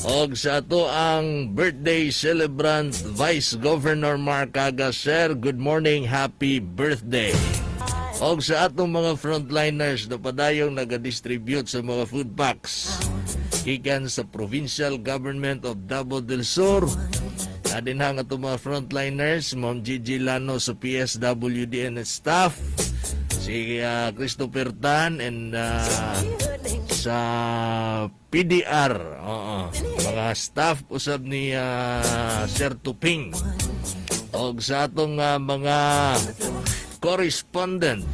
Og sa ato ang birthday celebrant, Vice Governor Mark Cagas, sir, good morning, happy birthday. Og sa atong mga frontliners na padayong naga-distribute sa mga food packs gikan sa Provincial Government of Davao del Sur. Adin ha nga atong mga frontliners, Ma'am Gigi Lano sa PSWD and staff, si Christopher Tan and sa PDR, oo, mga staff usab ni Sir Tuping. Og sa atong mga correspondent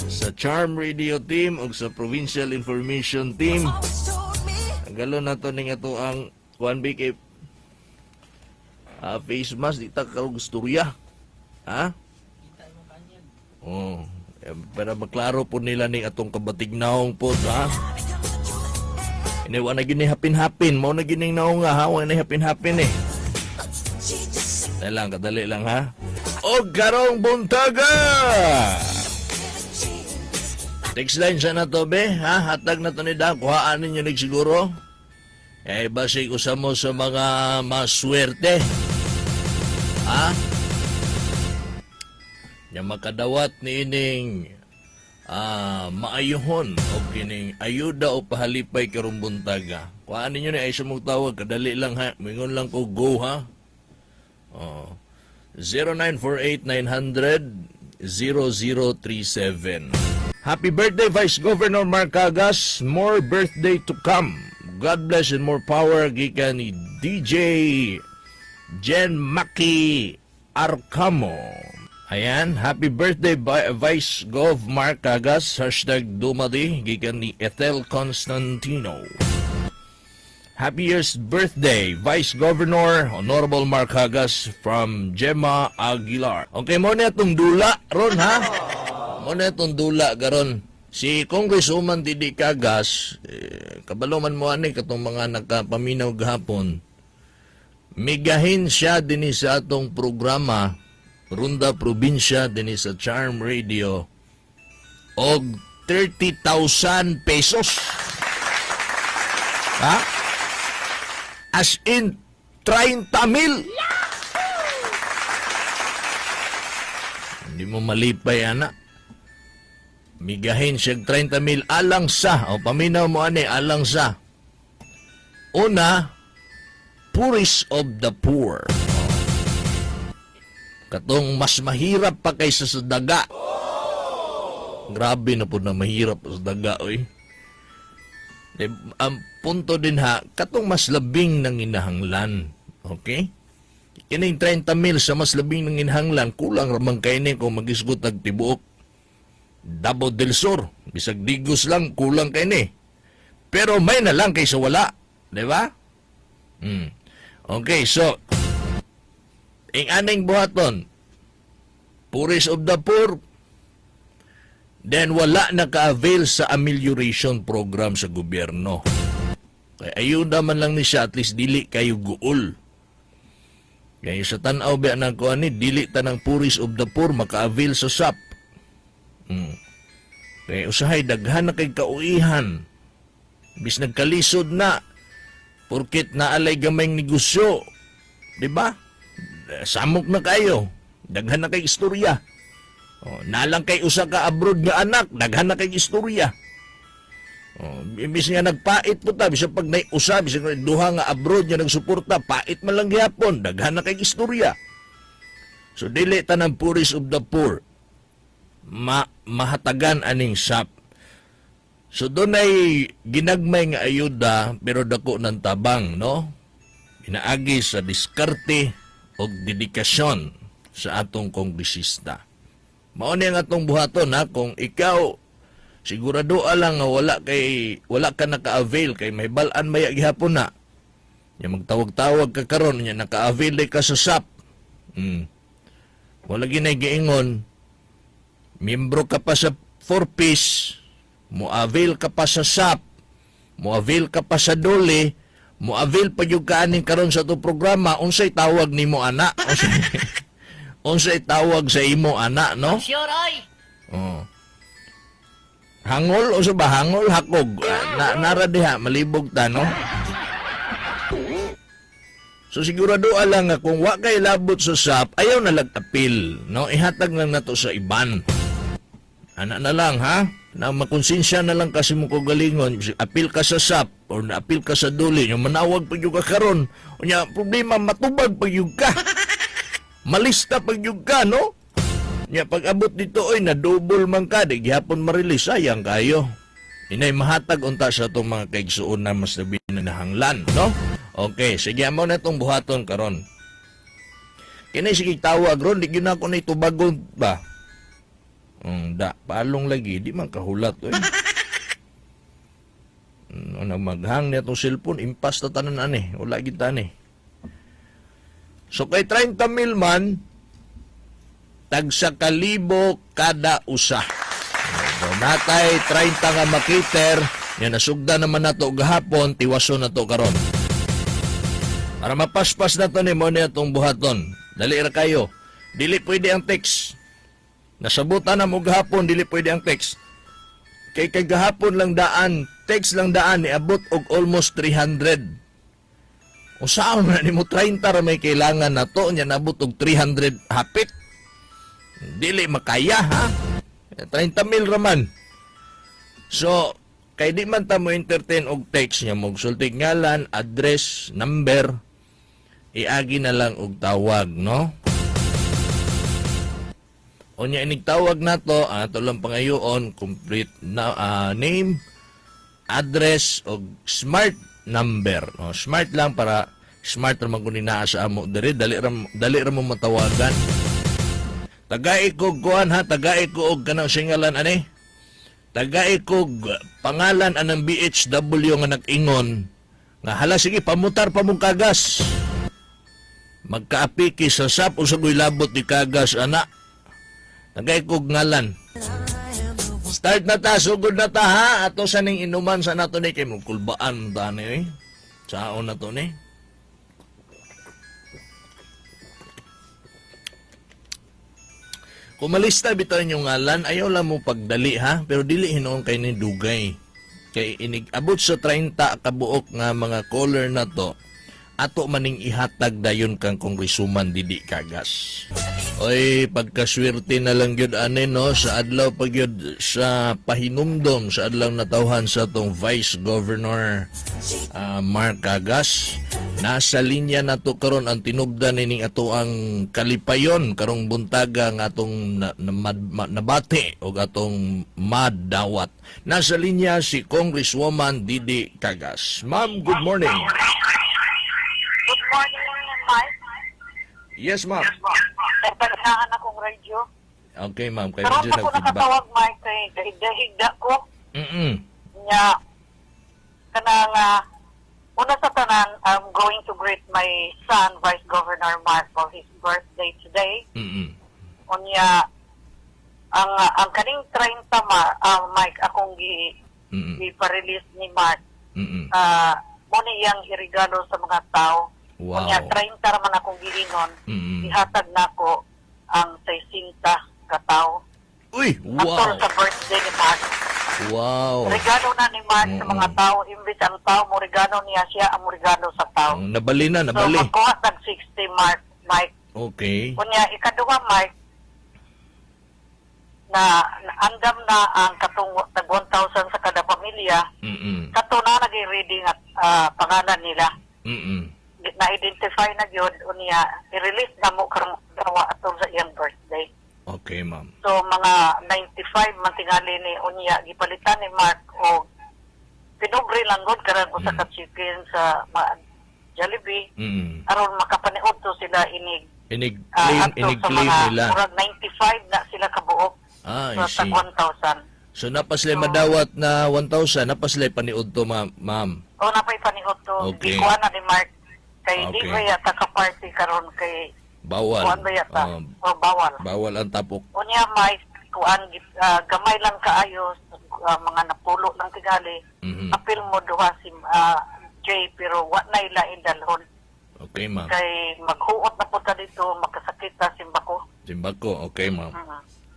sa Charm Radio Team og sa Provincial Information Team. Ang galon na to ning ato ang kuan bi kay face mask, di ta karog istorya. Ha? Oh, eh, para maklaro po nila ning atong kabatignaong po, ha? Ini wa na gini hapin-hapin, mao na gining naong nga ha, wa na hapin-hapin eh. Dali lang, kadali lang ha. O karong buntaga! Text line sa na to, be, ha? Hatag na to ni Dan. Kuhaan ninyo nig siguro. Eh, basig usa mo sa mga maswerte. Ha? Nya makadawat ni ining maayuhon o kining ayuda o pahalipay karong buntaga. Kuhaan ninyo ni ay sumong tawag, kadali lang ha. Mingon lang ko go ha. Oh. 0948-900-0037. Happy birthday, Vice Governor Mark Cagas. More birthday to come. God bless and more power gikan ni DJ Jen Maki Arcamo. Ayan, happy birthday, Vice Gov Mark Cagas. #Dumadi gikan ni Ethel Constantino. Happy year's birthday, Vice Governor Honorable Mark Cagas from Gemma Aguilar. Okay, mo na itong dula ron ha. Mo na itong dula garon. Si Congresswoman Didi Cagas, eh, kabalo man mo ani katong mga nakapaminaw gahapon. Migahin siya dinhi sa atong programa Runda Probinsya dinhi sa Charm Radio og 30,000 pesos. Ha? As in 30 mil. Hindi mo malipay, ana. Migahin siya 30 mil alang sa, o paminaw mo ani, alang sa. Una, poorest of the poor. Katong mas mahirap pa kaysa sa daga. Grabe na po na mahirap sa daga, oy. Eh, ang punto din ha, katong mas labing nanginahanglan. Okay? Kining 30 mil sa mas labing nanginahanglan, kulang ramang kay ni kung magisgot og tibuok Davao del Sur. Bisag Digos lang, kulang kay ni. Pero may na lang kaysa wala. Di ba? Okay, so, ing aning buhaton, poorest of the poor, then wala naka-avail sa amelioration program sa gobyerno. Kaya ayuda man lang ni siya, at least dili kayo guol. Kaya sa tan-aw ba ng kuan ni, dili tanang poorest of the poor maka-avail sa SAP. Kaya usahay daghan na kay kauihan. Bis nagkalisod na porkit naalay gamayng negosyo. Di ba? Samok na kayo. Daghan na kay istorya. Oh, nalang kay usa ka abroad nga anak, daghan na kay istorya. Oh, imbis nga nagpait po ta, bisag pag nay usa, bisag duha nga abroad nga nagsuporta, pait man lang gihapon, daghan na kay istorya. So dili tanang poorest of the poor mahatagan aning SAP. So doon ay ginagmay nga ayuda pero dako ng tabang, no? Pinaagi sa diskarte o dedikasyon sa atong kongresista. Mao ni ang atong buhaton ha, kung ikaw sigurado lang nga wala ka naka-avail kay may balan maya gihapon na. Nya magtawag-tawag ka karon nya naka-avail day ka sa SAP. Wala ginay giingon miyembro ka pa sa 4 piece, mo-avail ka pa sa SAP, mo-avail ka pa sa DOLE, mo-avail pa gyud ka aning karon sa ato programa, unsay tawag nimo ana? Unsay tawag sa imo ana, no? Sure, oy! Oh. Hangol o sa ba hangol hakog? Ah, na nara diha malibog ta, no? So sigurado lang nga kung wa kay labot sa SAP, ayaw na lag-apil, no? Ihatag lang nato sa iban. Ana na lang, ha? Na makonsensya na lang kasi mo kagalingon, apil ka sa SAP or naapil ka sa DOLE, yung manawag pag ka karon. Unya problema, matubag pag ka. Malista pag ka, no? Nya pag abot dito, oy, na double man ka, di gihapon ma-release, sayang kayo. Inay mahatag unta sa atong mga kaigsuon na mas labi na nahanglan, no? Okay, sige, amo na itong buhaton karon. Kini sige tawag ron, di gyud na ako na itubagon ba? Da, palong lagi, di man kahulat, oy. Ano, maghang niya tong cellphone, impas ta tanan ani, wala gid tani. So kay 30 mil man, tagsa kalibo kada usa. So, natay 30 nga makiter, yan nasugda naman nato gahapon, tiwaso na to karon. Para mapaspas na to ni mo niya itong buhaton. Dali ra kayo. Dili pwede ang text. Nasabutan na mo gahapon, dili pwede ang text. Kay kagahapon lang daan, text lang daan, niabot og almost 300. O saan na nimo, 30 ra may kailangan na to, nya nabot og 300 hapit. Dili makaya, ha? 30 mil raman. So, kay di man ta mo entertain og text niya, mogsultig ngalan, address, number, iagi na lang og tawag, no? Unya inig tawag nato, ato lang pangayoon complete na name, address og Smart number. No, Smart lang para Smart ra man kun naa sa amo diri, dali ra mo matawagan. Tagai ko kuan ha, tagai ko og kanang singalan ani. Tagai ko pangalan anang BHW nga nag-ingon nga hala sige pamutar pa mong kagas. Magkaapiki sa SAP o sa labot ni kagas ana. Tagay ko ngalan. Start na ta, sugod na ta ha. Ato sa ning inuman sa nato ni kay mo kulbaan ta ni eh. Saon na to ni. Kung malista bitaw inyong ngalan, ayaw lang mo pagdali ha, pero dili hinuon kay ni dugay. Kay inig abot sa 30 kabuok nga mga caller na to, ato maning ihatag dayon kang kongresuman Didi Cagas. Oy, pagkaswerte na lang gyud ani, no, sa adlaw pag gyud sa pahinumdom sa adlaw natawhan sa atong Vice Governor Mark Cagas. Nasa linya na to karon ang tinubdan nining ato ang kalipayon karong buntaga nga atong nabati o atong madawat. Nasa linya si Congresswoman Didi Cagas. Ma'am, good morning. Good morning, Mike. Yes, ma'am. Nagpanahan akong radyo. Okay, ma'am. Kay Karon medyo ako nag-feedback. nakatawag, Mike, kay dahigda-higda ko. Nya, kanang, una sa tanan, I'm going to greet my son, Vice Governor Mark, for his birthday today. Unya, ang kaning 30, Mike, akong gi-pa-release ni Mark, mo ni iyang irigalo sa mga tao. Unya, 30 raman akong giingon, ihatag nako ang 60 ka tao. Uy, Atol wow. sa birthday ni Mark. Regalo na ni Mark sa mga tao. Imbis ang tao mo regalo niya, siya ang mo regalo sa tao. Oh, nabali na, So, nabali. magkuha tag 60, Mark, Mike. Kunya, ikaduha, Mike, na andam na ang katong tag 1,000 sa kada pamilya, kato na naging ready nga pangalan nila. Na-identify na gyud, unya i-release na mo karong dawa atol sa iyang birthday. Okay, ma'am. So mga 95 man tingali ni, unya gipalitan ni Mark og pinubre lang gud karon usa ka chicken sa Jollibee aron makapaniud to sila inig Inig claim, adto inig sa claim mga nila. murag 95 na sila kabuok Ah, I sa see. tag 1,000. So napaslay madawat na 1,000, napaslay paniud to, ma'am. Ma'am. O napay paniud to. Gikuha na ni Mark kay di ba yata ka party karon kay Bawal. kuan ba yata Ah, o bawal. bawal ang tapok. Unya may kuan gamay lang kaayo, mga napulo lang tingali. Apil mo duha si Jay pero wa na ilain dalhon Okay, ma'am. kay maghuot na po ta dito, makasakit ta simbako. Simbako. Okay, ma'am.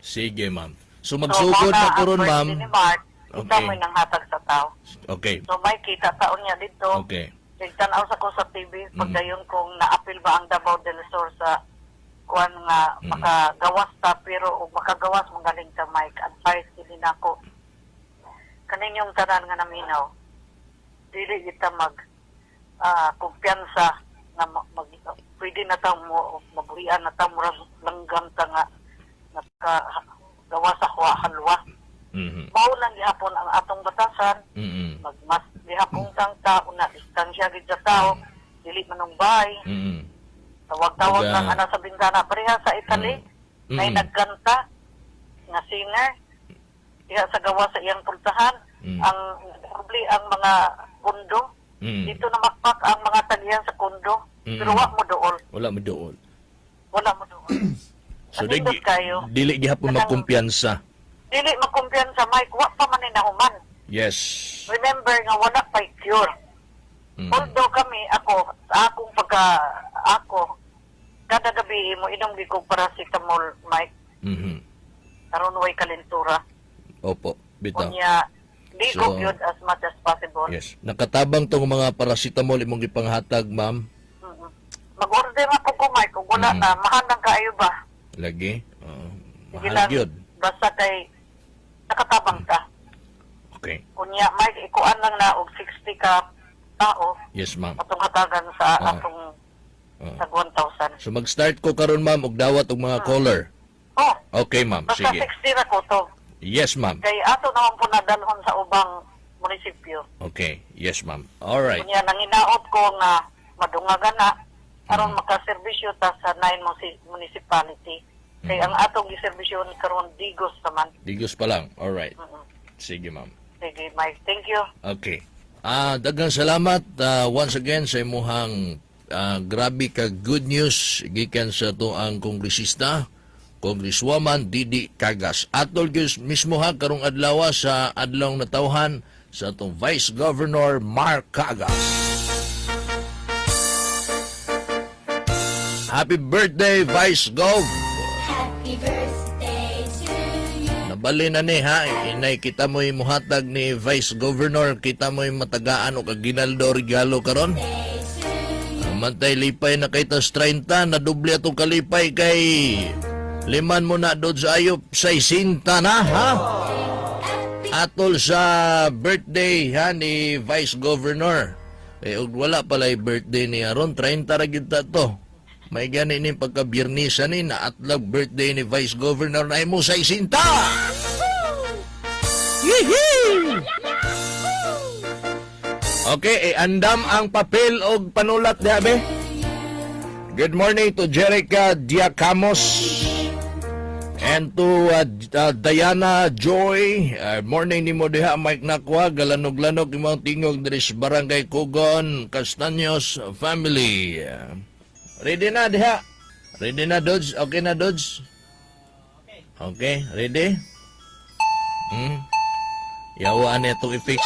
Sige, ma'am. So So, magsugod mao na ang karon, birthday ma'am. ni Mark, kita mo'y nanghatag sa tao. Okay. So may kita taon niya dito. Nagtanaw sa ko sa TV pagdayon kung naapil ba ang Davao del Sur sa kuan nga makagawas ta, pero og makagawas magaling ta, Mike. Advice kini nako kaninyong tanan nga naminaw, dili kita mag kumpiyansa nga mag, pwede na ta mo mabuhian na ta, murag langgam ta nga naka gawas sa huwa halwa. Mao lang gihapon ang atong batasan. Magmas gihapon tang tao na distansya gid sa tao, dili manumbay, tawag-tawag lang ana sa bintana, pareha sa Italy. May nagkanta nga singer diha sa gawa sa iyang pultahan. Ang probably ang mga kundo dito na makpak ang mga tagiyan sa kundo, pero wa mo dool. Wala mo dool. Wala mo dool. So Anindot kayo. Dili gihapon magkumpiyansa. Dili makumpiyansa, Mike, wa pa man ni nahuman. Remember nga wala pa'y cure. Although kami, ako, sa akong pagka, ako, kada gabi mo inom gi kog paracetamol, Mike, aron way kalintura. Opo, bitaw. Unya, di ko So, gyud as much as possible. Yes. Nakatabang tong mga paracetamol imong gipanghatag, ma'am. Mag-order ako ko, Mike, kung wala na, mahal lang kaayo ba? Lagi. Oo. Sige Mahal lang, gyud. basta kay nakatabang ka. Kunya, Mike, ikuan lang na og 60 ka tao Yes, ma'am. atong hatagan sa atong sa 1,000. So mag-start ko karon, ma'am, og dawat og mga caller. Oh, Okay, ma'am. basta Sige. 60 ra ko to. Yes, ma'am. Kay ato naman po nadalhon sa ubang munisipyo. Okay. Yes, ma'am. All right. Kunya nanginaot ko nga madungagan na aron makaserbisyo ta sa nine municipality. Kay ang atong giserbisyo ni karon Digos naman. Digos pa lang. All right. Sige, ma'am. Sige, Mike. Thank you. Okay. Daghang salamat once again sa imuhang grabe ka good news gikan sa to ang kongresista, Congresswoman Didi Cagas. Atol gyud mismo ha karong adlaw sa adlaw natawhan sa atong Vice Governor Mark Cagas. Happy birthday, Vice Gov! Happy birthday to you. Nabali na ni ha, inay kita mo'y muhatag ni Vice Governor, kita mo'y matagaan o kaginaldo regalo karon. Amantay lipay na kay tas 30, nadoble atong kalipay kay liman mo na doon sa ayop, 60 na ha. Atol sa birthday ha ni Vice Governor. Eh, ug wala pala birthday ni aron, 30 ra gyud ta to. May gani ni pagka Biyernisa ni naatlag birthday ni Vice Governor na imo 60. Yee! Okay, eh, andam ang papel og panulat diha be. Good morning to Jerica Diacamos and to Diana Joy. Morning nimo diha, Mike Nakwa, galanog-lanog imong tingog diri sa Barangay Kugon, Castaños family. Ready na diha? Ready na, Dodge? Okay na, Dodge? Okay, ready? Yawaan na itong i-fix.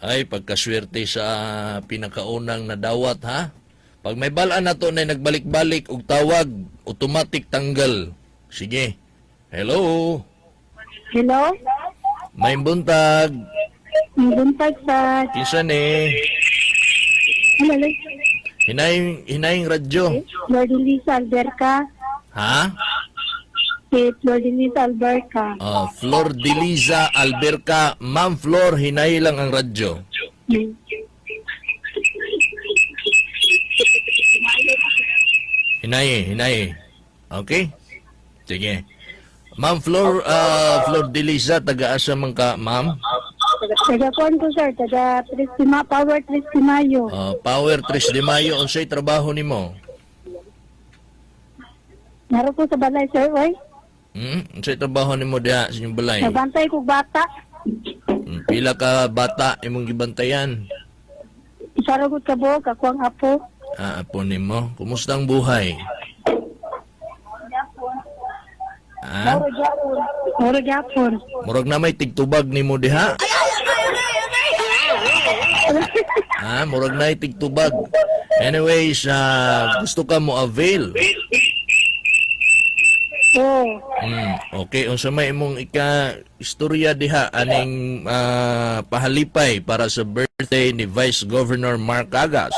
Ay, pagkaswerte sa pinakaunang nadawat, ha? Pag may balaan na to na nagbalik-balik og tawag, automatic tanggal. Sige. Hello? Hello? May buntag. May buntag sa. Kinsa ni? Hello? Hinayng, hinayng radyo. Flor de Lisa Alberca. Ha? Si Flor de Lisa Alberca. Flor de Liza Alberca. Ma'am Flor, hinay lang ang radyo. Hinay, hinay. Okay? Sige. Ma'am Flor, Flor de Liza, taga-asa man ka, ma'am? Taga kuan ko, sir, taga Tristima, Power Tristimayo. Power 3 de Mayo, unsay trabaho nimo? Naro ko sa balay, sir, oy. Unsay trabaho nimo diha sa inyong balay? Nagbantay ko bata. Pila ka bata imong gibantayan? Isa ra gud ka buok, ako ang apo. Ah, apo nimo. Kumusta ang buhay? Ah, Muro gyapon. Murag na may tigtubag nimo diha. Ah, murag na tigtubag. Anyways, gusto ka mo avail. Oh. Okay, unsa may imong ika istorya diha aning pahalipay para sa birthday ni Vice Governor Mark Agas?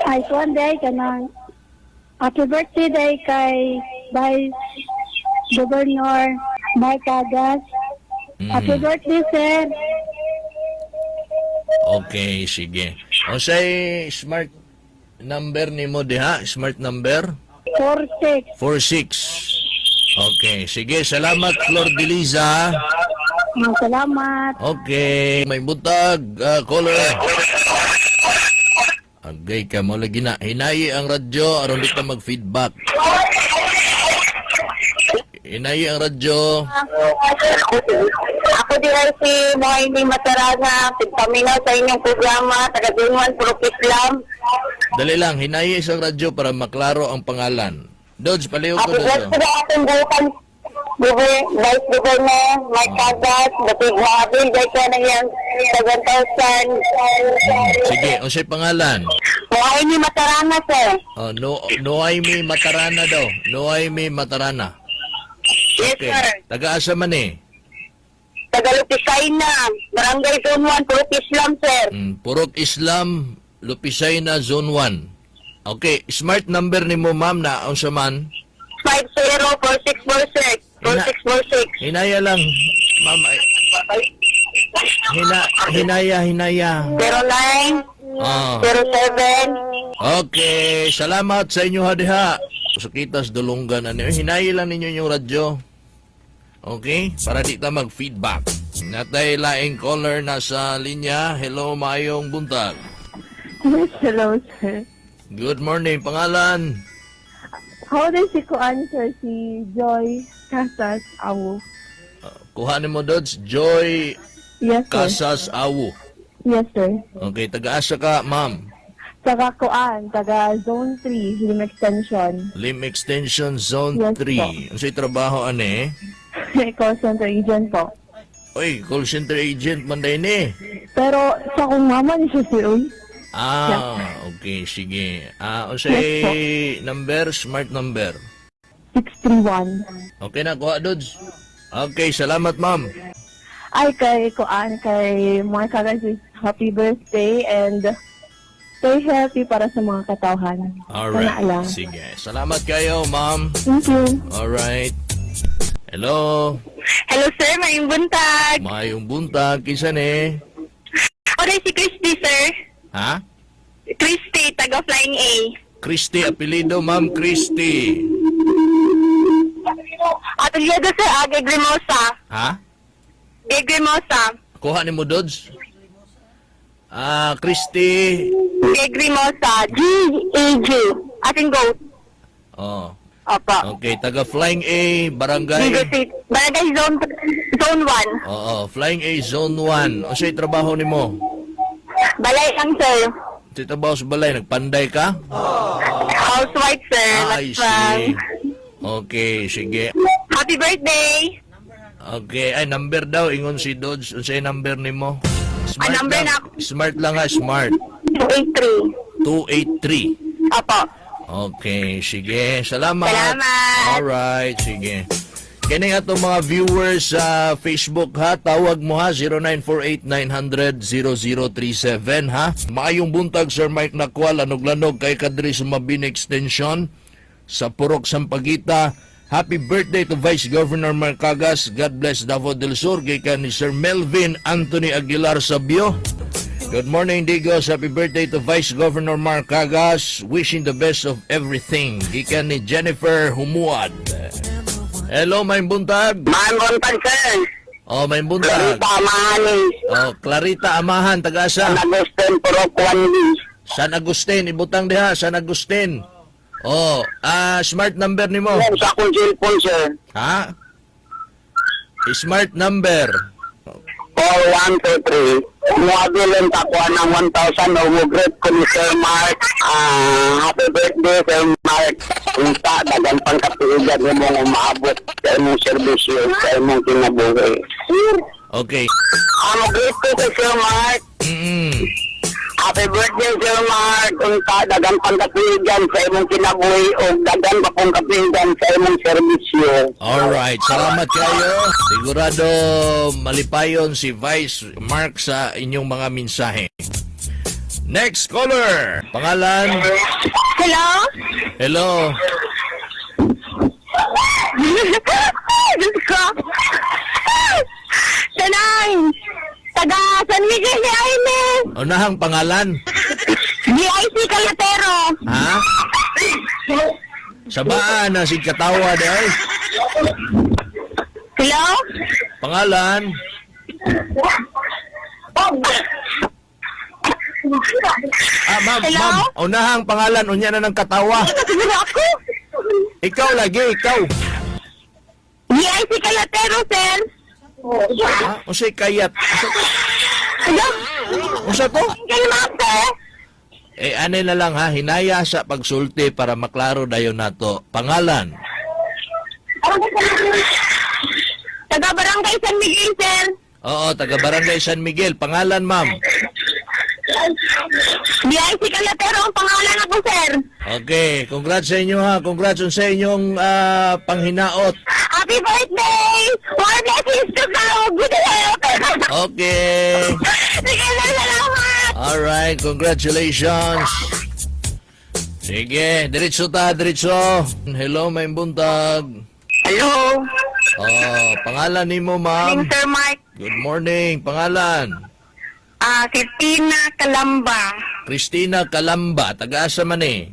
Ay, kuan day kanang happy birthday day kay Vice Governor Mark Agas. Happy birthday, sir. Okay, sige. Unsay smart number nimo diha? Smart number? 46. 46. Okay, sige. Salamat, Flor de Liza. Ah, salamat. Okay, may butag, caller. Agay ka mo lagi na. Hinayi ang radyo aron di ka mag-feedback. Hinayi ang radyo. Ako din ay si Mohaiming Mataraga, tigpaminaw sa inyong programa, taga Dunwan, Purok Islam. Dali lang, hinayi isang radyo para maklaro ang pangalan. Dodge, paliw ko Happy dito. birthday sa atong bukan, Vice Governor Mike Cagas, Batig Mabil, dahil na iyang 7,000. Sige, unsay pangalan? Mohaiming Mataranga, sir. Oh, no, Noaimi Matarana daw. Noaimi Matarana. Yes, Okay. sir. Taga-asa man eh. Tagalupisay na, Barangay Zone 1, Purok Islam, sir. Purok Islam, Lupisayna, Zone 1. Okay, smart number ni mo ma'am na unsa man? 504646, 4646. Hinaya lang, ma'am. Ay, hinaya, hinaya. 09, 07. Okay, salamat sa inyo hadiha. Sa kitas dulunggan ano. Hinayi lang ninyo yung radyo. Okay? Para di ta mag-feedback. Natay laing caller na sa linya. Hello, maayong buntag. Yes, hello, sir. Good morning. Pangalan? How does si Kuan, sir? Si Joy Casas Awu. Kuha ni mo, Dodge. Joy Yes, sir. Casas Awu. Yes, sir. Okay, taga-asa ka, ma'am. Taga Kuan, taga Zone 3, Lim Extension. Lim Extension Zone Yes, 3. Unsay trabaho ane? Call center agent po. Oy, call center agent man din eh. Pero sa akong mama ni siya, sir, uy. Ah, okay, sige. Ah, unsay Yes, po. number, smart number. 631. Okay na, kuha, Dudes. Okay, salamat, ma'am. Ay, kay Kuan, kay Mark Cagas, happy birthday and stay healthy para sa mga katawhan. Alright. Sana lang. Sige. Salamat kayo, ma'am. Thank you. Alright. Hello. Hello, sir. Maayong buntag. Maayong buntag. Kinsa ni? Oray si Christy, sir. Ha? Christy, taga Flying A. Christy, apelido, ma'am Christy. Apelyido, sir, Gegrimosa. Ha? Gegrimosa. Kuha ni mo, Dodge? Ah, Christy. Gegrimosa. G-A-G. Ating goat. Oh. Opo. Okay, taga Flying A, barangay. Gigo City. Barangay Zone 1. Oo, Flying A Zone 1. Unsay trabaho nimo? Balay lang, sir. Unsay trabaho sa balay? Nagpanday ka? Housewife, sir. Ay, Mas, sige. Okay, sige. Happy birthday! Okay, ay number daw ingon si Dodge. Unsay number nimo? Smart Ah, number lang. na ako. Smart lang ha, smart. 283. 283. Opo. Okay, sige. Salamat. Salamat. Alright, sige. Kini atong mga viewers sa Facebook ha, tawag mo ha 0948-900-0037 ha. Maayong buntag, Sir Mike Nakwal, lanog-lanog kay kadri sa Mabini Extension sa Purok Sampaguita. Happy birthday to Vice Governor Marcagas. God bless Davao del Sur. Gikan ni Sir Melvin Anthony Aguilar Sabio. Good morning, Digos. Happy birthday to Vice Governor Mark Cagas. Wishing the best of everything. Gikan ni Jennifer Humuad. Hello, may buntag. Maayong buntag, sir. Oh, may buntag. Amahan. Oh, Clarita Amahan, taga-asa. Agustin, Purok 1B. San Agustin, ibutang diha, San Agustin. Oh, smart number nimo. Sa akong cellphone, sir. Ha? Smart number. 4123. Muabilin takuha ng 1,000 o mugret ko ni Sir Mark. Happy birthday, Sir Mark. Unta, dagan pang katuigan mo mong umaabot sa imong serbisyo, sa imong kinabuhi. Okay. Mugret ko kay Sir Mark. Mm. Happy Happy birthday, Sir Mark. Unta, dagan pang katuigan sa imong kinabuhi o dagan pa pong katuigan sa imong serbisyo. Alright, salamat kayo. Sigurado malipayon si Vice Mark sa inyong mga mensahe. Next caller. Pangalan? Hello? Hello. Diyos ko. Tanang! Taga San Miguel de Aime! Unahang pangalan? DIC Calatero! Ha? Sabaan na si katawa day. Hello? Pangalan? Ah, ma'am, Hello? ma'am. Unahang pangalan, unya na ng katawa. Siguro ako? Ikaw lagi, ikaw. DIC Calatero, sir. Ha? Unsay kayat? Unsa to? Hello? Unsa to? Kayo, ma'am, sir? Eh, ano na lang ha, hinaya sa pagsulti para maklaro dayon nato. Pangalan? Taga Barangay San Miguel, sir. Oo, taga Barangay San Miguel. Pangalan, ma'am. DIC Calatero ang pangalan ako, sir. Okay, congrats sa inyo ha. Congrats sa inyong panghinaot. Happy birthday! More blessings to come! Good health! Okay. Sige na, salamat! Alright, congratulations. Sige, diretso ta, diretso. Hello, may buntag. Hello, Oh, pangalan nimo, ma'am. Sir Mark. Good morning. Pangalan. Si Tina Kalamba. Christina Kalamba, taga-asa man eh.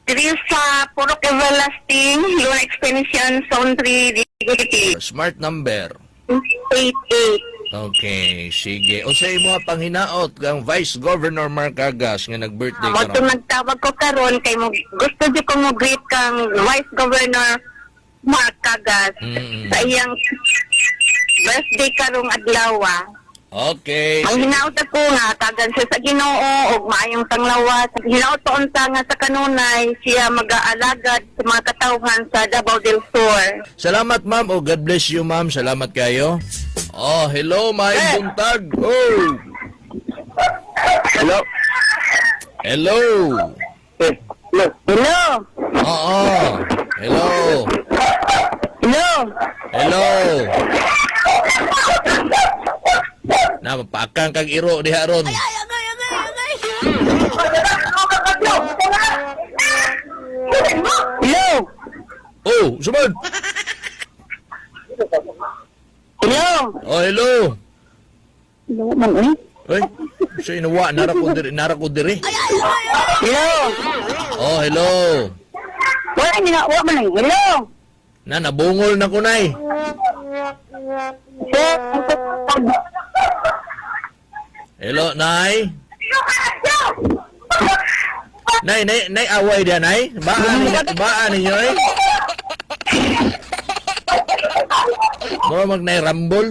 Diri sa Purok Everlasting, Luna Extension, Zone 3, DGT. Smart number. 88. Okay, sige. O sa imo panghinaot kang Vice Governor Mark Agas nga nag-birthday Mo karon. nagtawag ko karon kay mo gusto jud ko mo greet kang Vice Governor Mark Cagas sa iyang birthday karong adlaw. Okay. Ang hinaut ako nga tagan siya sa Ginoo ug maayong tanglawas. Hinaut ko unta nga sa kanunay siya magaalagad sa mga katawhan sa Davao del Sur. Salamat, ma'am. Oh, God bless you, ma'am. Salamat kayo. Oh, hello, may buntag. Oh. Hello. Hello. Hello. Hello. Oo. Hello. Hello. Hello. Na mapakang kag iro diha ron. Hello. Oh, sumod. Hello. Oh, hello. Hello, man, eh. Ay, sa inawa nara ko diri, nara ko diri. Hello. Oh, hello. Wala ni nga, wala man lang. Hello. Na nabungol na ko nay. Sir. Hello, nay. Nay, nay, nay away diha nay. Baan ninyo, baan ninyo eh. Mura mag nay rambol.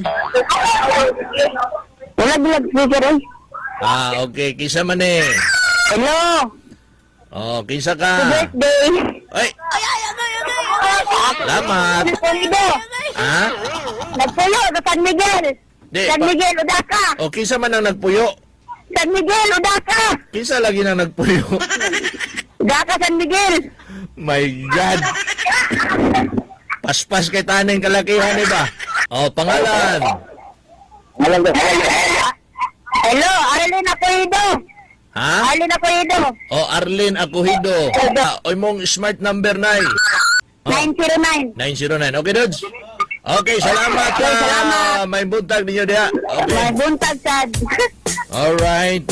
Wala bilag speaker eh. Ah, okay, kinsa man eh. Hello. Oh, kinsa ka? Birthday. Ay. Salamat. Nagpulo. Ha? Nagpulo sa San Miguel. Di, San Miguel, Udaka. O, kinsa man ang nagpuyo? San Miguel, Udaka. Kinsa lagi nang nagpuyo? Udaka, San Miguel. My God. Paspas kay taneng kalakihan, di ba? O, pangalan. Hello, Arlene Apoido. Ha? Arlene Apoido. O, Arlene Akuhido. Ah, o, imong smart number, nay. Oh. 909. 909. Okay, Dudes? Okay, salamat. Okay, salamat. May buntag ninyo diha. Okay. May buntag sad. Alright.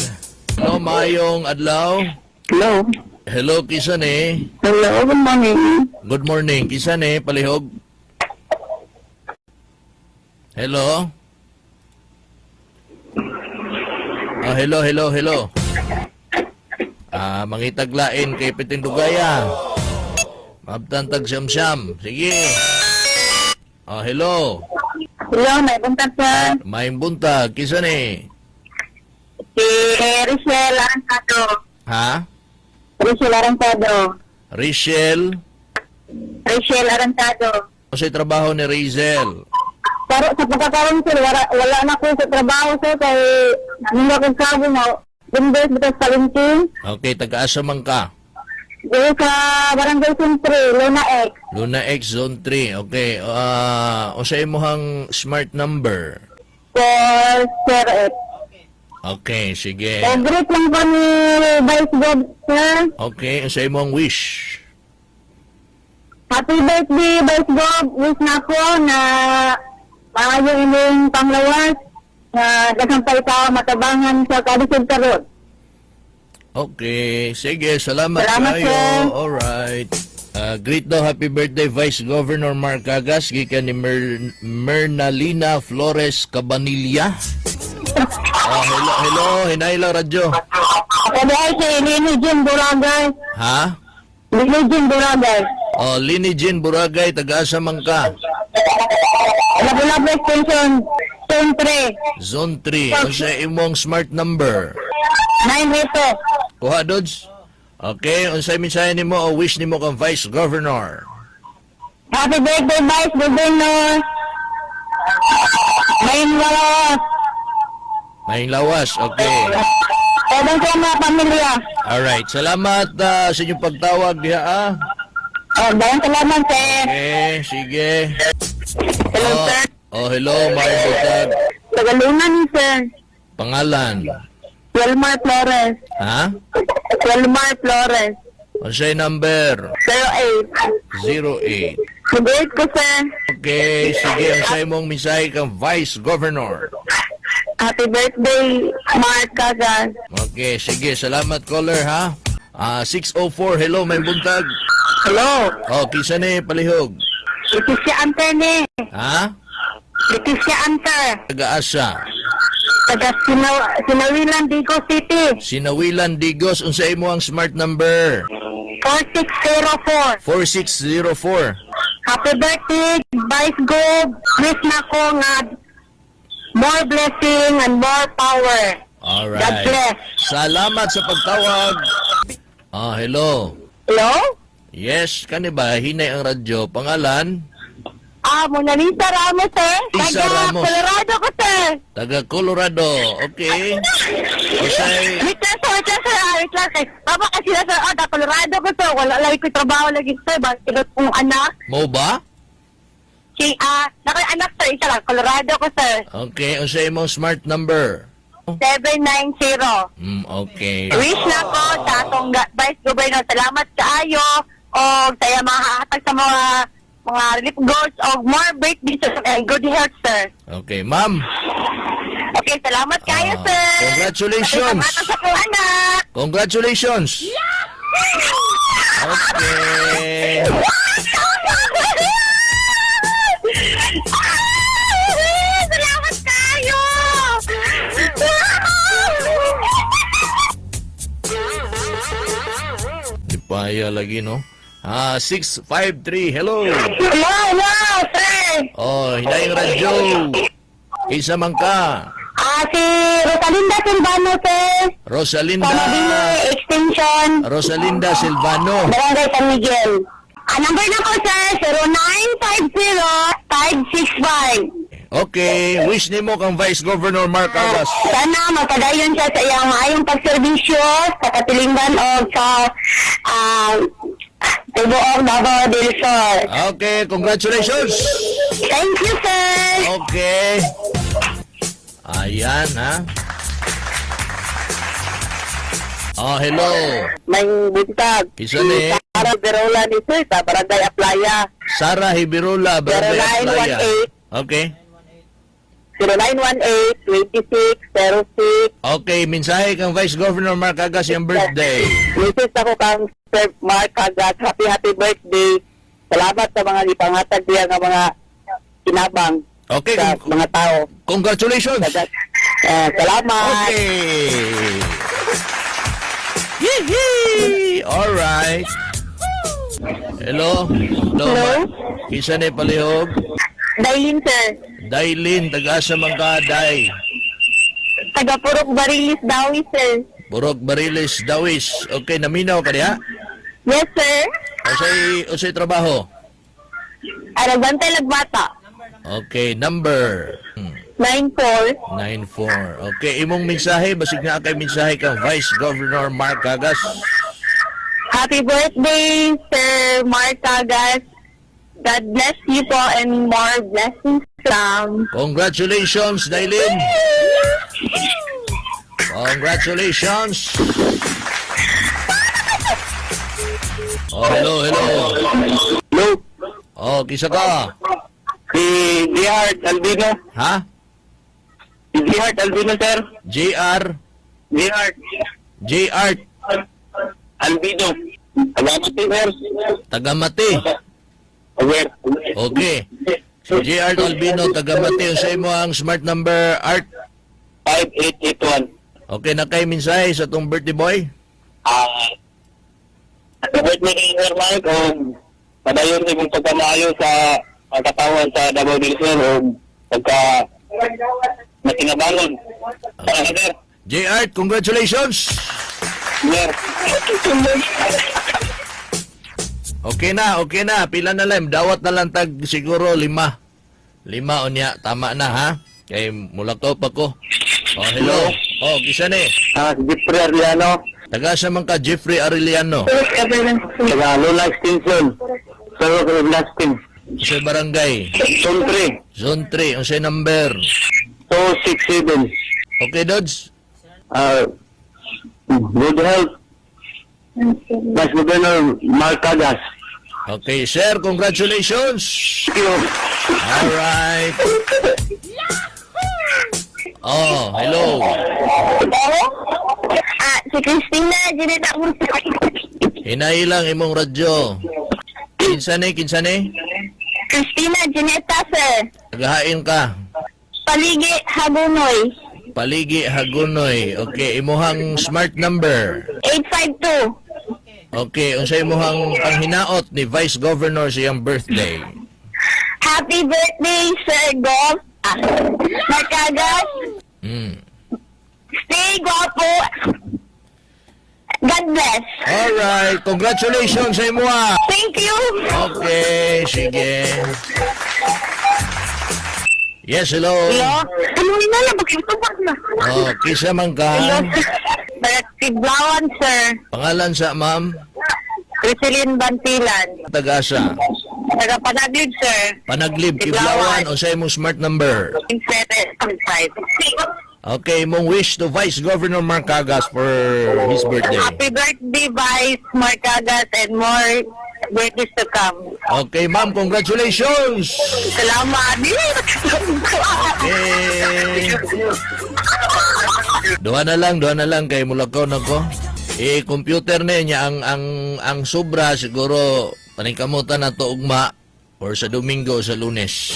Hello, mayong adlaw. Hello. Hello, kisa ni. Hello, good morning. Good morning. Kisa ni, palihog. Hello? Ah, hello, hello, hello. Ah, mangitaglain kay Piting Dugaya. Mabtantag siyam-siyam. Sige. Ah, hello. Hello, may buntag sir. Maayong buntag. Kisa ni? Si Richelle Arantado. Ha? Richelle Arantado. Richelle? Richelle Arantado. Unsay trabaho ni Rizel? Pero sa pagkakaroon sir, wala na ko sa trabaho sir kay hindi ko sabo mo. Gumbes, Butas Palengke. Okay, taga-asa man ka? Dito sa Barangay Siyempre, Luna X. Luna X Zone 3. Okay. Unsa imong smart number? 408. Okay, sige. Eh, greet lang po ni Vice Gov, sir. Okay, unsa imong wish? Happy birthday, Vice Gov. Wish na ako na maayo inyong panglawas na daghang tao matabangan sa kalisod karon. Okay, sige, salamat, Salamat, kayo. sir. Alright. Greet daw happy birthday Vice Governor Mark Agas gikan ni Mernalina Flores Cabanilla. Oh, hello, hello, hinayla radyo. Ako ay si Lini Jim Buragay. Ha? Lini Jim Buragay. Oh, Lini Jean Buragay, taga-asa man ka? Lapu-Lapu Extension, Zone 3, Zone 3. Unsa imong smart number? 9 Kuha, Dods? Okay, unsay mensahe nimo o wish nimo kang Vice Governor? Happy birthday, Vice Governor. Mayin wala. Maing lawas, okay. Pwede sa mga pamilya. Alright, salamat sa inyong pagtawag diha ah. Oh, dahil salamat, sir. Okay, sige. Hello, oh, sir. Oh, hello, may butag. Tagalunan, sir. Pangalan. Wilmar Flores. Ha? Wilmar Flores. Unsay number? 08. 08. Mag-8 ko, sir. Okay, sige, unsay mong mensahe kang Vice Governor? Happy birthday, Mark Cagas. Okay, sige, salamat caller ha. 604, hello, may buntag. Hello. Oh, kisa ni palihog. Leticia Anter ni. Ha? Leticia Anter. Taga-asa. Taga Sinawilan, Digo City. Sinawilan Digos, unsa imo ang smart number? 4604. 4604. Happy birthday, Vice Gov. Wish na ko nga more blessing and more power. Alright. God bless. Salamat sa pagtawag. Hello. Hello? Yes, kani ba hinay ang radyo? Pangalan? Mona Lisa Ramos, sir. Lisa Taga Ramos. Colorado ko, sir. Taga Colorado. Okay. Usay Wait lang, sir. Wait lang, sir. Wait lang, sir. Tama kasi na, sir. Taga Colorado ko, sir. Wala lang ko trabaho lagi, sir. Bakit kong anak? mo ba? Si, naka anak, sir. Isa lang. Colorado ko, sir. Okay, unsay imong smart number? 790. Okay. Wish na ko sa atong Vice Governor. Salamat kaayo o sa iyang mga hatag sa mga relief goods o more birthday sir, and good health, sir. Okay, ma'am. Okay, salamat kayo, sir. Congratulations. Salamat sa akong anak. Congratulations. Okay. Salamat kayo! Di pa lagi, no? 653. Hello. Hello, hello, sir. Oh, hinay ang radyo. Kinsa man ka? Si Rosalinda Silvano, sir. Rosalinda. Sa Mabini Extension. Rosalinda Silvano. Barangay San Miguel. Number na ko, sir, 0950-565. Okay, wish nimo kang Vice Governor Mark Agas. Sana magpadayon siya sa iyang maayong pagserbisyo sa katilingban o sa tibuok Davao del Sur. Okay, congratulations. Thank you, sir. Okay. Ayan, ha? Oh, hello. May buntag. Isa ni Sara Berola ni sir sa Barangay Aplaya. Sara Hibirola, Barangay Aplaya. 0918. Okay. 0918-2606. Okay, mensahe kang Vice Governor Mark Agas yung birthday. Mrs. ako kang Sir Mark Agas. Happy, happy birthday. Salamat sa mga ipangatag diya nga mga kinabang Okay, sa mga tao. congratulations. Salamat. Okay. Yee! All right. Hello. Hello. Hello? Kisa ni palihog. Dailin, sir. Dailin, taga-asa man ka, Day. Taga Purok Barilis, Dawi, sir. Burok Bariles, Dawis. Okay, naminaw ka diha? Yes, sir. Usay trabaho? Aragbantay Lagbata. Okay, number. 94. 94. Okay, imong mensahe, basig naa kay mensahe kang Vice Governor Mark Cagas. Happy birthday, Sir Mark Cagas. God bless you po and more blessings come. Congratulations, Dailin. Congratulations. Oh, hello, hello. Hello, Oh, kisa ka? si Gerhard Albino. Ha? Si Gerhard Albino, sir. JR? Gerhard JR Albino. Salamat, sir. Tagamati. Aware. Okay. Si JR Albino Tagamati, unsa imo ang smart number, Art? 5881. Okay na kay mensahe sa tong birthday boy? Happy birthday kay Sir Mike o padayon sa imong pagkamaayo sa pagkatawan sa Davao del Sur o pagka matinabangon. Okay. Sir. JR, congratulations! Sir. Okay na, okay na. Pila na lang. Dawat na lang tag siguro lima. Lima unya. Tama na ha. Kay mulakaw pa ko. Oh, hello. Oh, kisa ni. Si Jeffrey Arliano. Taga sa man ka Jeffrey Arellano. Taga Lola Extension. Sir Blasting. Sa barangay. Zone 3. Zone 3. Unsay number? 267. Okay, Dodge. Good health. Vice Governor Mark Cagas. Okay, sir. Congratulations. Thank you. All right. Oh, hello. Si Christina, Janita. Hinailang imong radyo. Kinsa ni, kinsa ni? Christina Janeta, sir. Tagahain ka. Paligi, Hagunoy. Paligi Hagunoy. Okay, imuhang smart number. 852. Okay, unsa imuhang panghinaot ni Vice Governor sa iyang birthday? Happy birthday, Sir Gov. Mark Cagas, stay guwapo. God bless. All right, congratulations sa imuha. Thank you. Okay, sige. Yes, hello. Ano na lang, bakit na? Oh, kisa man ka. Tiglawan, sir. Pangalan sa ma'am, Criseline Bantilan. Tagasa. Taga Panaglib, sir. Panaglib, Kiblawan, unsa imong smart number? 775. Okay, imong wish to Vice Governor Mark Cagas for his birthday. Happy birthday, Vice Mark Cagas, and more birthdays to come. Okay, ma'am, congratulations! Salamat. Okay. Duha na lang kay mulakaw na ko. Eh, computer na niya ang sobra siguro paningkamutan na to ugma or sa Domingo o sa Lunes.